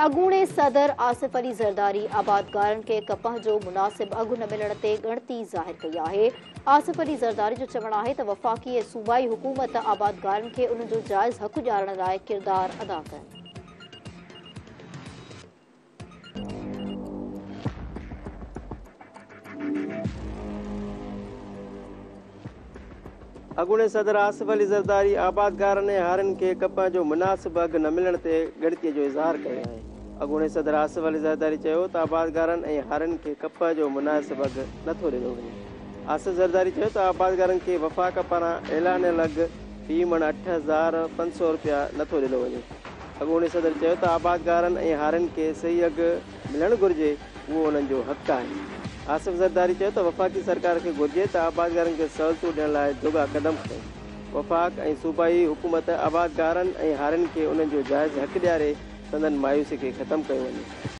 اڳوڻي صدر آصف علي زرداري آبادگارن کي ڪپهه جو مناسب اگهه نه ملڻ تي ڳڻتي ظاهر ڪئي آهي. آصف علي زرداري جو چوڻ آهي ته وفاقي ۽ صوبائي حڪومت آبادگارن کي انهن جو جائز حق ڏيارڻ لاء ڪردار ادا ڪن. اڳوڻي صدر آصف علي زرداري آبادگارن ۽ هارين کي ڪپهه جو مناسب اگهه نه ملڻ تي ڳڻتي جو اظهار ڪيو آهي. اڳوڻي صدر آصف علي زرداري چيو ته آبادگارن ۽ هارين کي ڪپهه جو مناسب اگهه نٿو ڏنو وڃي. آصف زرداري چيو ته آبادگارن کي وفاق پاران اعلانيل اگهه في مڻ 8500 رپيا نٿو ڏنو وڃي. اڳوڻي صدر چيو ته آبادگارن ۽ هارين کي صحيح اگهه ملڻ گهرجي. اهو انهن جو حق آهي. آصف زرداري چيو ته وفاقي سرڪار کي گهرجي ته آبادگارن کي سهولتون ڏيڻ لاء جوڳا قدم کڻي. وفاق ۽ صوبائي حڪومت آبادگارن ۽ هارين کي انهن جو جائز حق ڏياري سندن مايوسي کي ختم ڪيو وڃي.